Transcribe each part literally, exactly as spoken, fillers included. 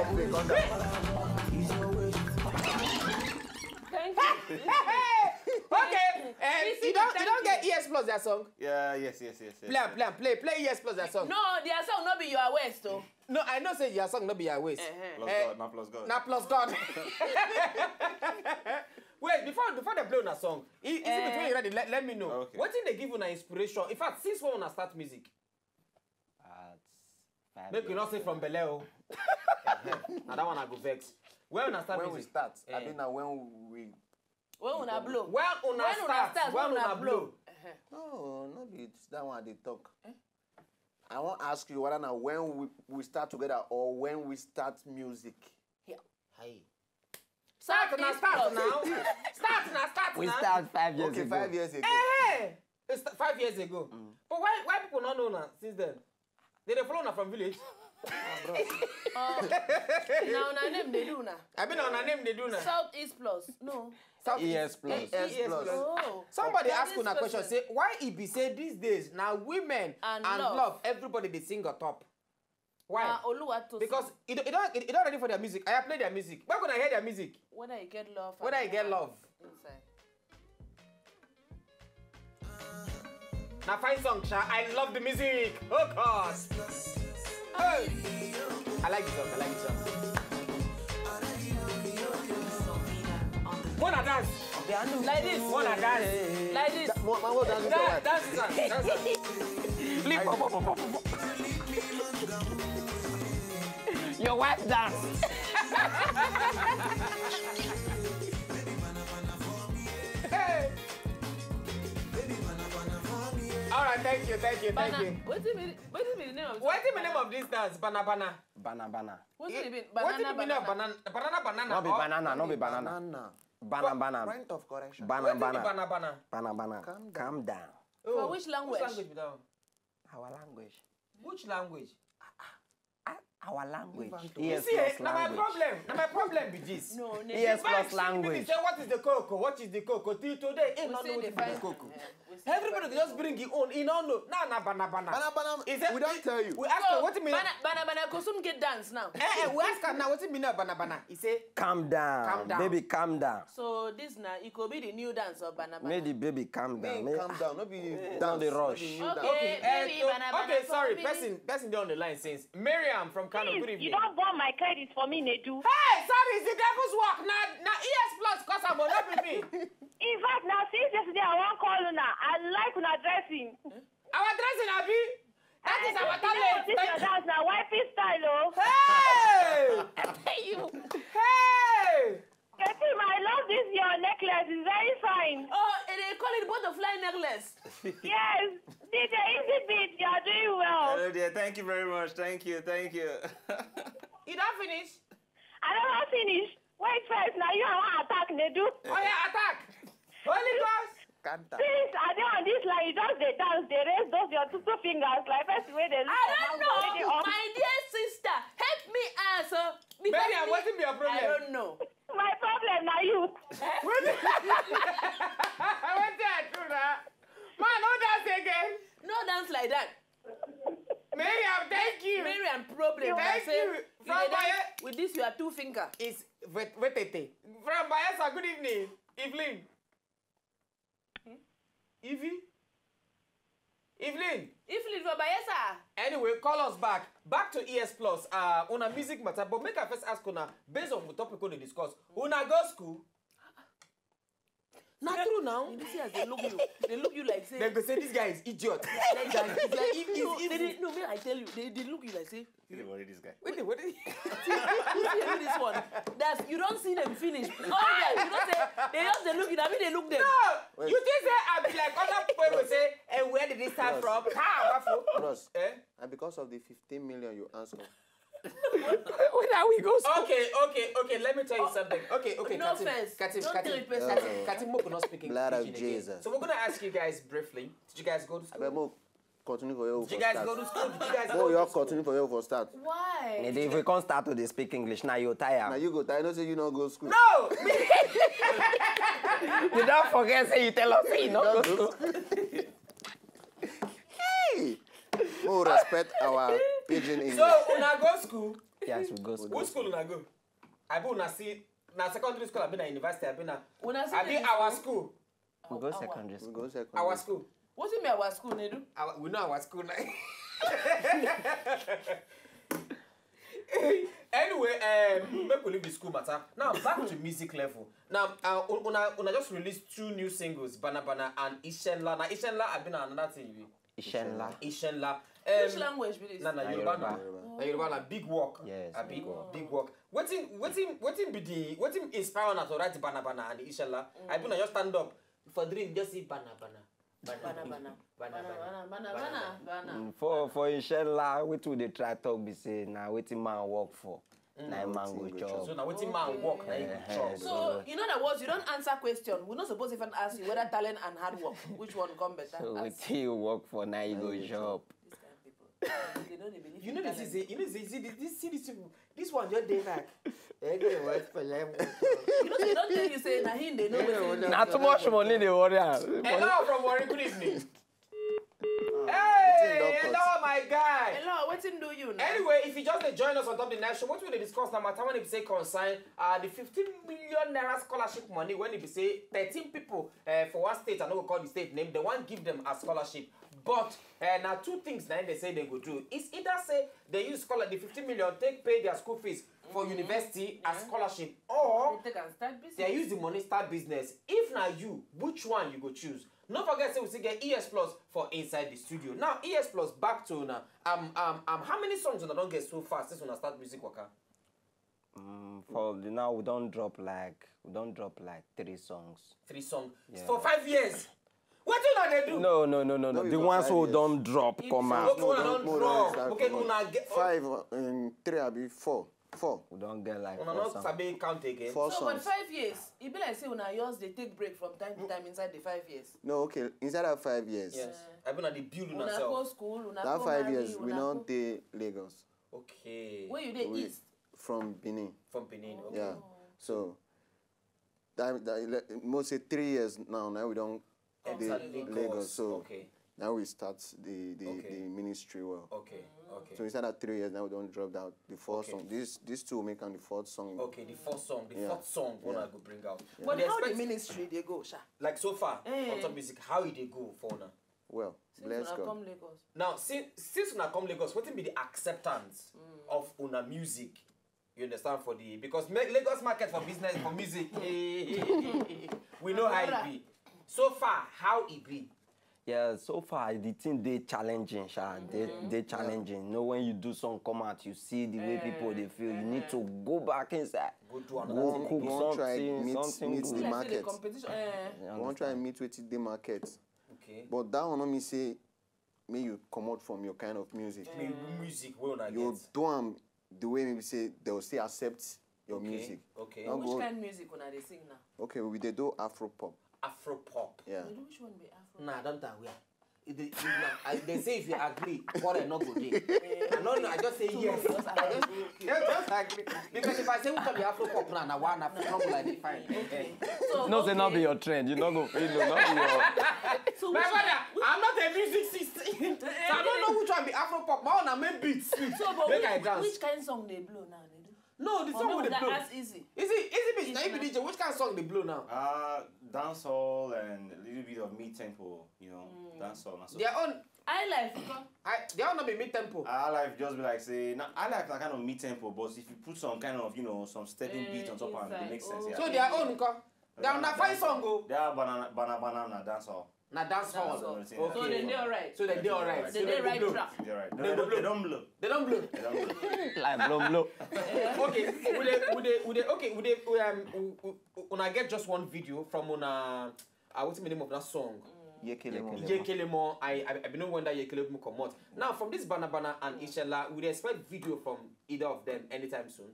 Thank you. Okay, um, you don't you don't get E S Plus their song. Yeah, yes, yes, yes, yes. Play am, play am, play play E S Plus their song. No, their song no be your waist o. No, I know say your song no be your waist. Uh-huh. Plus Eh, God, not plus God. Na plus God. Wait, before before they blow una song, i- is it Eh. before you ready? Let, let me know. Okay. Wetin dey give una inspiration? In fact, since when una start music, At five make we years not say old. From belle o. Na that one I go vex. When una start When we music? Start, Eh. I mean, now when we When una blow. When una When una start, start, when when una una blow. Uh-huh. No, no be that one I dey talk. I wan ask you whether na when we, we start together or when we start music. Hey. Start Start na this start plus. now. Start na start We now. Start five years Okay, ago. Five years ago. Hey, it's th- five years ago. But why why people not know now since then? They dey follow una from village. Uh, na una name dey do na. I mean, on her name they do now. South East Plus. No. South E S Plus. E S Plus. Oh. Somebody That ask is una question. person. Say why e be say these days now women And and love. love everybody they sing on top. Why? Na Oluwatosin. Because you don't, you don't, you don't ready for their music. I play their music. We're gonna hear their music. Whether you get love. Whether and you get woman Love. Inside. Now fine song, cha. I love the music. Oh God. Hey. I like the song. I like the song. Wanna dance? Like this. Wanna dance? Like this. Mo- mo- mo dance with your Dance, wife. dance, dance, dance. Leave pop, pop, pop, pop, pop. Your wife dance. Hey. All right, thank you, thank you, thank Bana. you. Wetin be wetin be the name of? What is the name of this dance? Bana bana. Bana bana. Wetin be What is banana the meaning of banana? Banana, banana, banana. No be or- banana, no be banana. Banana. Bana bana. Point of correction. Bana What is bana. Bana bana? Bana bana. Calm down. Calm down. Oh, which language? Which language be that one? Our language. Which language? Ah, our language. Leave am to You E S see, eh, Plus now my language. Problem. Now my problem be this. No, no. E S People Plus ask me language. Say what is the coco? What is the coco? Till today, he We not say know the what is the five. coco. Eh, we say Everybody the just bring it own. He don't know. Nah, nah, bana bana. Bana bana. Is that- We don't tell you. We ask her what you mean. Bana bana bana go soon get dance now. Eh, eh, we ask her now what you mean bana bana. He say Calm down. Calm down. Baby, calm down. So this na it could be the new dance of banana. Make the baby calm down. Make Make- calm down. No be Eh, dance. no dey No rush. be new Okay, dance. Okay, eh, baby, to- bana, bana, okay, for sorry. me. Person, person dey on the line since. Miriam from Kano. Good Please, evening. You don't burn my credit for me, Nedu. Hey, sorry, it's the devil's work. Now, now E S Plus cause am, but not be me. In fact, now since yesterday I won't call you now. I like una dressing. Our dressing, Abi. That is our talent. This your dance now. Wifey style, oh. Hey! you. Hey! Ketim, I love this your necklace. It's very fine. Oh, and they call it butterfly necklace. Yes. D J, Easy Beat, you are doing well. Hello there. Thank you very much. Thank you. Thank you. You don't finish? I never finish. Wait first. Now you are attack, Nedu. Oh yeah, attack! Holy Ghost! Kanta. Since I dey on this line, you just dey dance, dey raise those your two, two fingers like person wey dey look I for don't mango wey dey know. up. My dear sister, help me ask. Uh, because Miriam, me, wetin be your problem? I don't know. My problem na you. Wetin I do now? Man, no dance again. No dance like that. Miriam, thank you. Miriam problem. Thank I say, you. you From dey my dance with this your two finger. It's wait, wait, wait, wait. From Bayelsa, good evening. Evelyn. Evie. Evelyn. Evelyn from Bayelsa. Anyway, call us back. Back to E S Plus. Uh, on a music matter, but make I first ask una based on the topic we dey discuss. Una go school? Na true now. You see as they look you, they look you like say. They go say this guy is idiot. Like that. It's like, if, No, if, they, if, did- no, me I tell you, they, they look you like say. You dey worry this guy. wait, wait. You see this one? That's you don't see them finish. Oh yeah, you don't say they just they look you. I mean they look them. No, you think say I be like other people will say, and where did this start from? How? Bros, Eh? and because of the fifteen million you answer, Where are we go? Okay, okay, okay. Let me tell you something. Okay, okay. No Katim, offense. Katim, Don't Katim, tell the person. Katim, Katim, make we not speak Blood English of again. Jesus. So we're gonna ask you guys briefly. Did you guys go to school? Abeg, mo continue for you. Did you guys go to school? Did you guys Mo go your to school? Continue for you for start. Why? If we can't start to dey speak English, now you Now tire. You go tire. You know say you no go school. No! You don't forget say you tell us say you no go school. Hey! Mo respect our pidgin English. So una go school? Yes, we go school. Which school una go? Abi una see na secondary school, abi na university, abi na Una see abi this our school? School? We go secondary We school. go secondary. Our school. Wetin be our school, Nedu? Our, we know our school now. Anyway, um, make we leave the school matter. Now back to music level. Now, uh, un- una una just released two new singles, Bana Bana and Ishenla. Now Ishenla have been another thing. You Ishenla. Ishenla. Which Um, language be this? na na Na Yoruba na. Yoruba. Na Yoruba na big work. Yes, Abi big work. Big work. Wetin wetin wetin be the wetin inspire una to write Bana Bana and Ishenla? I be na just stand up for dream just see Bana Bana. Bana bana. Bana bana. Bana bana bana bana. Mm, for for Ishenla, wetin we dey try talk be say na wetin man work for, na him man go Wetin go chop. So na wetin man work na him go Eh, chop. So in other words, you don't answer question. We not supposed to even ask you whether talent and hard work, which one come better. So Ask wetin you work for, na you go chop. These kind of people. They don't dey believe You in know they talent. see say you know say see this this this this one just dey back. Everyone for level. You know, they don't tell you say na him they know wetin. Na too much money dey worry am. Hello from Warri, good evening. Hey, hello my guy. Hello, wetin do you now? Anyway, if you just dey join us on top the night show, what we dey discuss na matter when e be say concern uh, the fifteen million naira scholarship money when e be say thirteen people uh, for one state, I no go call the state name, they wan give them a scholarship. But uh, na two things na im they say they go do. It's either say they use scholar the fifteen million take pay their school fees for university as scholarship, or They take and start business. they use the money start business. If na you, which one you go choose? No forget say we still get E S Plus for inside the studio. Now E S Plus back to una. Um, um, um, how many songs una don get so far since una start music waka? Mm, for the now we don drop like we don drop like three songs. Three songs Yeah. For five years. Wetin una dey do? No, no, no, no, no. No be The for ones five wey we years. don drop It's come not out. Wetin una No, don no, no, drop? no, Okay, no. Una get Five, um, three, abi four, four. We don get like Una four no songs. Sabi count again. Four So, but songs. Five years, e be like say una just dey take break from time to time inside the five years. No, okay. Inside that five years, Yes. I be na the build Una una go self. School, una That go five marry, years we una no go- dey Lagos. Okay. Where you dey We- east? From Benin. From Benin. Okay. Yeah. So that that most say three years now. Now we don Enter dey Lagos. Lagos. So Okay. Now we start the the, Okay. the ministry well. Okay. Okay. So inside that three years now we don drop out the fourth Okay. Song. This these two make am the fourth song. Okay, the first song, the Yeah. fourth song, when Yeah. I go bring out. But They how the expect- ministry dey go, sha? Like so far, Eh. on top music, how e dey go for una? Well, Since bless una God. Come Lagos. Now, since since una come Lagos, wetin be the acceptance of una music? You understand for the because ma- Lagos market for business for music, we know how e be. So far, how e be? Yeah, so far the thing dey challenging, sha. Dey dey challenging. You know when you do song come out, you see the way people dey feel. You need to go back inside. Go do another Go thing. cook Go try something, meet- something meet good. the Like say market. Competition. Eh. You We wan try understand? Meet wetin dey market. Okay. But that one no mean say make you comot from your kind of music. Play music wey una You get. Do am the way maybe say they will still accept your Okay. music. Okay. No Which go. Kind music una dey sing now? Okay, we dey do Afro pop. Afro pop. Yeah. Which one be Afro? Nah, I don't tell where. It dey- it na- I- They say if you agree, quarrel no go dey. I no know. I just say yes. I just, just, just agree. Because if I say we call the Afro pop now, na one Afro pop like the fine. Eh, eh. So, No, say not be okay. Your trend. You no go feel no, not be your. So My which brother, one- I'm not a music system. So I don't know which one be Afro pop. My own na main beat sweet. So, but Make which, I dance. Which kind song dey blow now, Nedu? No, the Or song maybe wey dey that blow. Ask Easy. Easy, easy beat. Now you be Easy. D J. Which kind of song dey blow now? Uh, dancehall and a little bit of mid tempo, you know, dancehall and so. Their own, High life, nko? I, their own no be mid tempo. Our life just be like say, na our life na kind of mid tempo, but if you put some kind of, you know, some stepping Eh, beat on top and it inside. makes sense. Oh. Yeah. So their own nko. They are na fine song o. They are banana banana na dancehall. Na dance hall. That's what I'm saying. So Okay. They dey alright. So they dey alright. They So dey go right blow. track. They alright. They They go don't, they blow. Don't blow. They don blow. They don't blow. Like blow blow. Okay, we dey we dey we dey okay we dey um we, we, we, una get just one video from una uh, wetin be the name of that song? Yekele Yekele. Mo. Yekelemo. I I I be know when that Yekelemo comot. Now from this Bana Bana and Ishenla, we dey expect video from either of them anytime soon.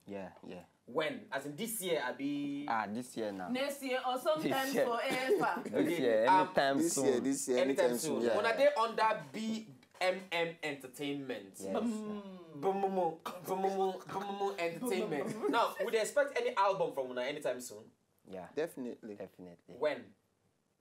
Yeah, yeah. When? As in this year, abi? Ah, this year now. Next year or sometimes year. Forever. This Okay, year, ah, anytime This soon. year, this year, Anytime anytime soon. soon. Yeah. Una dey under B M M Entertainment. Yes. Bumumu, bumumu, bumumu, bumumu Entertainment. Now, we dey expect any album from una anytime soon? Yeah, Definitely. Definitely. When?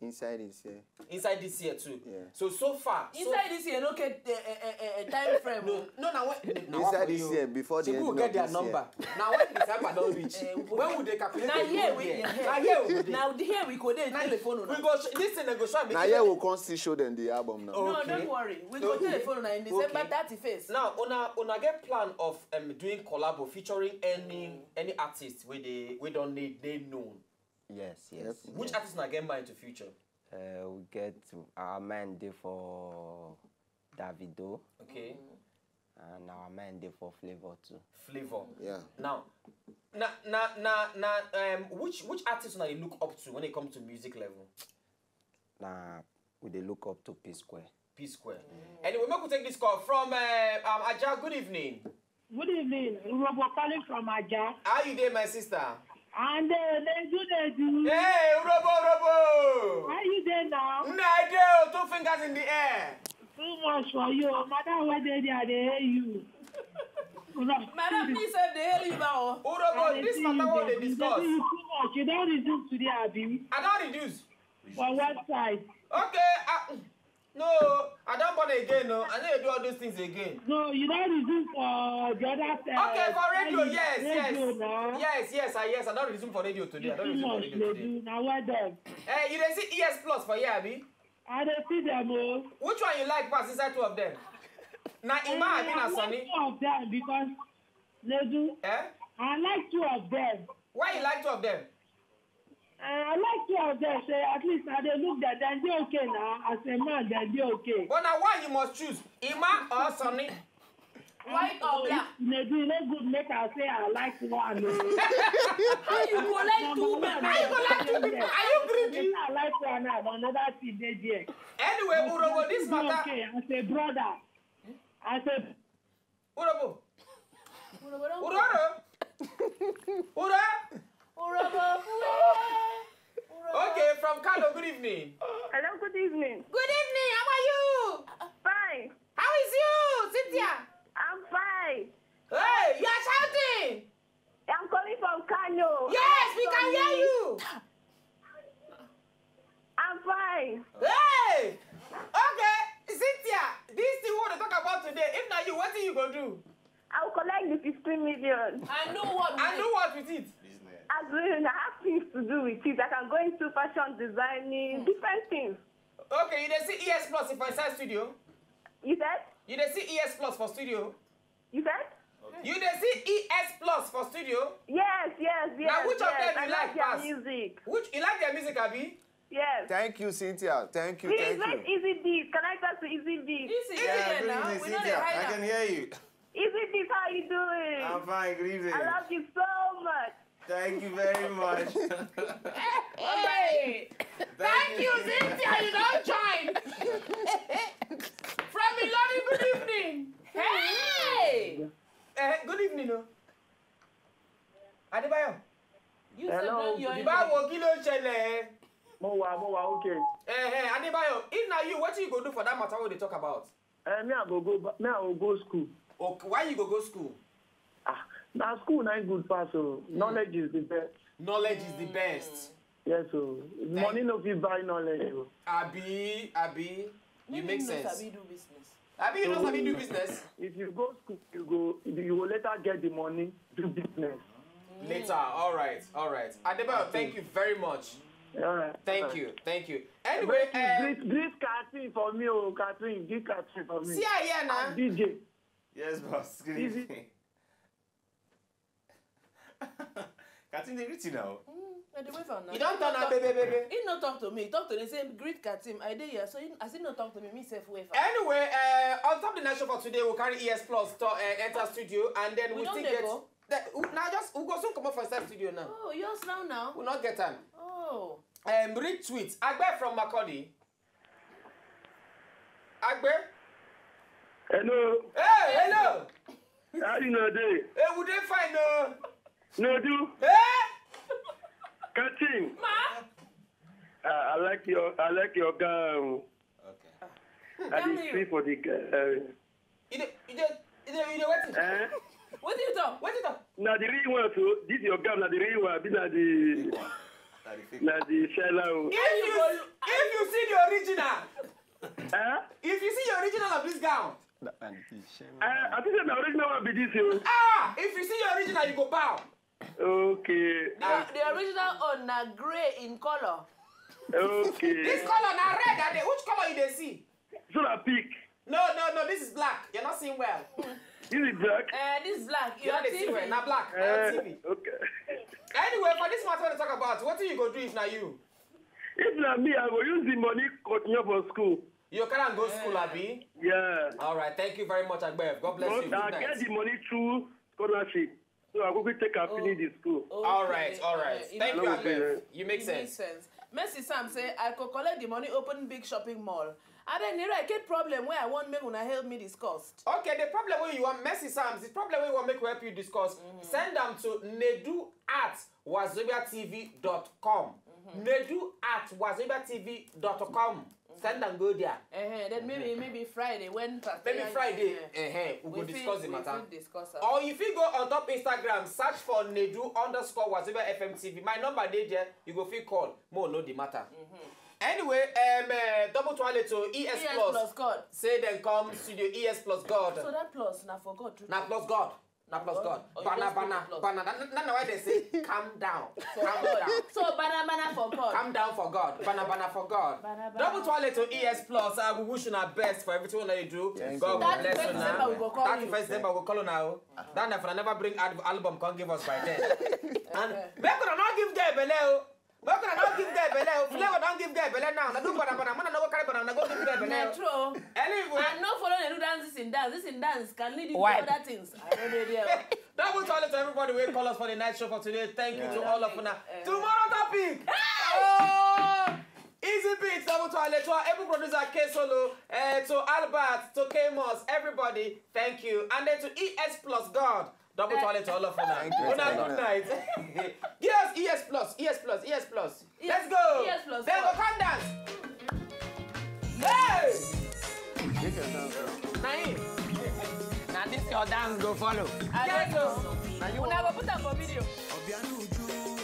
Inside this year. Inside this year too. Yeah. So so far. So Inside this year, no get uh, uh, uh, uh, time frame. no, o. No, no, na when. Inside this year, before the Shebi end we of get their this number. Year. Na when December don reach. Eh, we go When we dey calculate. Na the here whole we year. yeah. Na here we go dey. Na the here we go dey Na telephone we una. Go sh- this thing dem go show am. Na here we come still show them the album now. No, Okay. don't worry. We go Okay. telephone una in December Okay. thirty first. Now, una una get plan of um, doing collabo featuring any any artist wey dey wey don dey dey known. Yes, yes. Yes. Which yes. Artist una get mind to feature? Uh, we get our mind dey for Davido Okay, and our mind dey for Flavour too. Flavour. Yeah. Now, na na na na um, which which artist una dey look up to when it comes to music level? Na we dey look up to P Square. P Square. Anyway, make we take this call from uh, um, Aja. Good evening. Good evening. Urobo calling from Aja. How you dey, my sister? And uh, they do, they do. Hey, Urobo, Urobo. How you there now? Nna, I dey o, two fingers in the air. Too much for you. Madam, where they there, they hear you. Una- Madam, please save the hell you bow. Urobo, I this see matter you, what they they do. discuss. They do you too much. You don't reduce today, Abi. I don reduce. For what side? Okay, uh, no, I don born again, no. I no dey do all those things again. No, you don't reduce for the other side. Okay, for radio, Why you yes, yes. Radio now. Yes, yes, I yes, I don resume for radio today. You I don too resume for much, radio today. Ledu. Now well done. Eh, you dey see E S Plus for here, abi? I dey see them, oh. Which one you like pass inside two of them? Na Emma, abi na I like Sunny? Two of them because Ledu, Eh? I like two of them. Why you like two of them? Uh, I like two of them. Say at least I dey look that then they okay now. As a man, then they okay. But na why you must choose Emma or Sunny? White or black? Ledu, no good make I say I like one. Oh. How you go like two men? How you go like two people? Are you greedy? I like one and another thing dey there. Anyway, Urobo, this It's matter. Okay, as a brother, as a Urobo. Urobo don Uroro. Uro. Urobo. Okay, from Kano, good evening. Hello, good evening. Good evening. How are you? Fine. How is you, Cynthia? I'm fine. Hey, you are shouting. I'm calling from Kano. Yes, we can hear you. I'm fine. Hey. Okay, Cynthia, this thing we dey talk about today. If na you, wetin you go do? I'll collect the fifteen million. I know what. And do what with it? As in, I have things to do with it. I can go into fashion designing, different things. Okay, you dey see E S Plus for inside studio? You said? You dey see E S Plus for studio? You said? You dey see E S Plus for studio? Yes, yes, yes. Now, which of yes. them you I like their pass? Music. Which you like their music, abi? Yes. Thank you, Cynthia. Thank you. Please, Thank where's you. Easy D? Can I talk to Easy D? This is Yeah, here good now. evening, We know the Cynthia. I hide can hear you. Easy D, how you doing? I'm fine. Good evening. I love you so much. Thank you very much. Hey, thank you, Cynthia. You don't join. From Ilorin, good evening. Hey. Eh, good evening, o. Adébáyọ̀. You said Hello. Don't you Báwo, kí ló ń ṣẹlẹ̀? Mo wà, mo wà, okay. Eh, eh, Adébáyọ̀, if na you, wetin you go do for that matter wey we dey talk about? Uh, me, I go go, ba- me, I go go school. Okay, why you go go school? Ah, na school na good pass o. Knowledge is the best. Knowledge is the best. Yes o. Money no fit buy knowledge o. Abi, abi, you Maybe make you no sense. Sabi do business. Abi, you no sabi do business? If you go school, you go you go later get the money do business. Later, all right, all right. Adébáyọ̀, thank you very much. All right. Thank you, thank you. Anyway, Greet, uh, greet, greet Catherine for me o, Catherine, greet Catherine for me. See her here now. D J. Yes, boss. Good Easy. Evening. Katim dey greet you now. Mm, I dey wait for now. You don turn am, baby, baby. He no talk to me. He talk to me say greet Katim. I dey here, so he, as he no talk to me, me sef wait for. Anyway, uh, on top the night show for today, we'll carry E S Plus to uh, enter studio, and then We we don still dey get. Go. The, we, now just we go soon come up for inside studio now. Oh, yours now now. We not get time. Oh. Um, retweet. Agbe from Makurdi. Agbe. Hello, Hey, hello. how you know dey? Hey, we dey fine, no. No do. Hey. Katim. Ma. Uh, I like your I like your gown. Okay. I dey see for the uh, You dey, you dey, you dey, you dey waiting. Eh? What do you talk? Wait it up. Na the real one so this your gown na the real one abi na the That the fake. Na the seller o. If you go, If you see the original, Eh? if you see the original of this gown, That man is shame. Eh, I think the original one be this, yo. Ah, if you see your original, you go bow. Okay. The, the original own na grey in color. Okay. This color na red. And which color you dey see? So that pink. No, no, no. This is black. You're not seeing well. This is black. Uh, this is black. You Your know they see well. T V. Now black. Eh, Now T V. Okay. Anyway, for this matter we talk about, what do you go do if na you? If na me, I go use the money continue for school. You can go school, Abi. Yeah. All right. Thank you very much, Agbev. God bless you. But Good I night. Get the money through scholarship. So I go quick take and finish the school. All right, all right. It Thank you, makes Agbev. sense. You make It sense. Makes sense. Mercy Sam say I could collect the money, open big shopping mall. And then here I get problem where I want make una help me discussed. Okay, the problem wey you want, Mercy Sam, the problem wey you want make we help you discuss, send them to nedu at wazobia T V dot com. Nedu at wazobia T V dot com. Send them go there. Uh-huh. Then maybe maybe Friday when Maybe Pastor Friday, Yeah. uh-huh, we, go fit- discuss the we matter. Fit discuss am. Or if you go on top Instagram, search for nedu underscore wazobia F M T V. My number dey there. You go fit call. More know the matter. Anyway, um, uh, double toilet to E S E S plus. Plus code. Say then come studio E S plus God. So that plus na for God. True. Na plus God. Na plus God. Oh, you Bana just put bana the plus. Bana. Na na na why they say calm down. Calm down. So bana bana for God. Calm down for God. Bana bana for God. Bana bana. Double toilet to E S plus. I will wish you our best for everything that you do. Thank God you. will bless you Thirty-first December now. we go call you. Thirty-first December we go call you now. That na if I never bring ad- album, come give us by then. And make una not give girl belle o. Make una not give girl belle o. Flavor don't give girl belle now. Na do bana bana. Man, I no go carry bana. Na go give girl belle. Na true. Anyway. I no follow dey do dance this in dance. This in dance can lead you Why? To other things. I no dey there. Double toilet to everybody wey call us for the night show for today. Thank you to Yeah. all of una. Eh. Tomorrow topic. Oh! Easy beats, double toilet to our able producer K Solo, uh, to Albert, to Kamos, everybody. Thank you. And then to E S plus God. Double toilet to all of una. Thank you. Una good night. Give us E S plus, E S plus, E S plus. Let's go. E S plus Then go God. Come dance. Hey! Take your time, sir. Na him. Now this your dance go follow. I don't know. Na you Una go put am for video. Obianuju,